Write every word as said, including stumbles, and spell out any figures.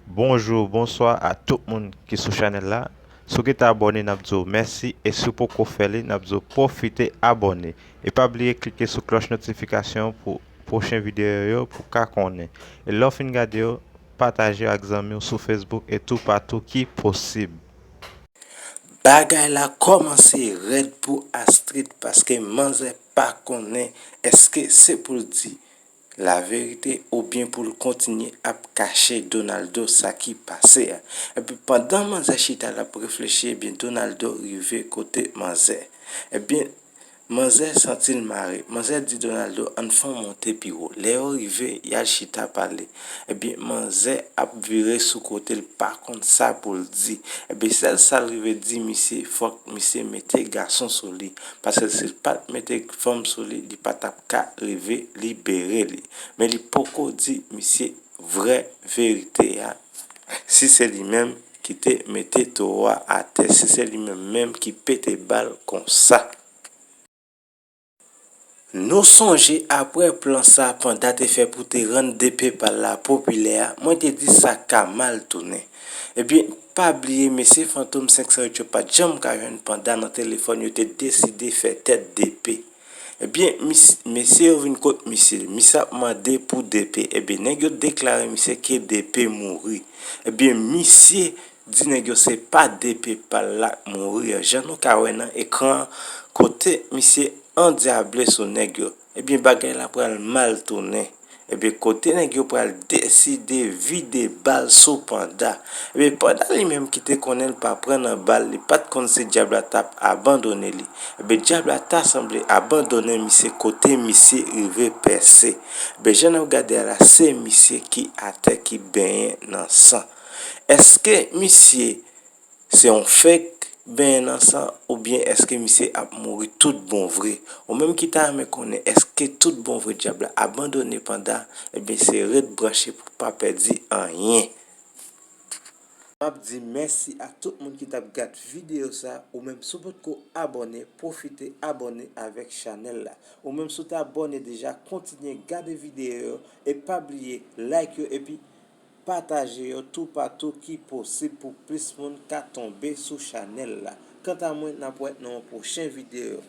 Bonjou, bonswa a tout moun ki sou chanèl la. Si w gentan abòne, n ap di w mèsi, e si w poko fè li, n ap di w pwofite abòne. E pa bliye klike sou klòch notifikasyon pou pwochen videyo yo pou w ka konnen. E lè w fin gade yo, pataje yo ak zanmi w sou Facebook e toupatou ki posib. Bagay la kòmanse rèd pou Astrid paske manzè pa konnen èske se pou l di laverite oubyen pou l kontinye ap kache Donaldo sa ki pase a. Epi pandan manzè chita l ap reflechi, ebyen Donaldo rive kote manzè. Ebyen, manzè santi l mare. Manzè di Donaldo, "Ann fè w monte pi wo." Lè yo rive, y al chita pale. Ebyen, manzè ap vire sou kote l, pa konn sa pou l di. Ebyen, sèl sa l rive di misye, fòk misye mete gason sou li. Paske si l pa t mete fanm sou li, li pa t ap ka rive libere li. Men li poko di misye vrè verite a. Si se li menm ki te mete towo a atè, si se li menm menm ki pete bal konsa. Nou sonje apre plan sa Panda te fè pou te rann DP pa l la popilè a, mwen te di sa ka mal tounen. Ebyen, pa bliye mesye Fantom senk san uit yo pa t janm ka jwenn Panda nan telefòn, yo te deside fè tèt DP. Ebyen, mis-, mesye yo vin kot misye, misye ap mande pou DP. Ebyen, nèg yo deklare misye ke DP mouri. Ebyen, misye di nèg yo se pa DP pa l la k mouri an. Jan nou ka wè nan ekran an, kote misye andyable sou nèg yo. Ebyen, bagay la pral mal tounen. Ebyen, kote nèg yo pral deside vide bal sou Panda. Ebyen, Panda li menm ki te konnen l pa pran nan bal, li pa t konn si dyab la t ap abandone li. Ebyen, dyab la ta sanble abandone misye kote misye rive pèse. Ebyen, jan n ap gade a la, se misye ki atè, ki benyen nan san. Èske misye se yon fake benyen nan san, oubyen èske misye ap mouri tout bon vre? Ou menm ki ta renmen konnen èske tout bon vre dyab la abandone Panda, ebyen se ret branche pou pa pèdi anyen. M ap di mèsi a tout moun ki t ap gad videyo sa, ou menm si w potko abòne, pwofite abòne avèk chanèl la. Ou menm si w te abòne deja, kontinye gade videyo yo e pa bliye like yo epi pataje yo toupatou ki posib pou plis moun ka tonbe sou chanèl la. Kanta mwen, n ap wè nan yon pwochen videyo.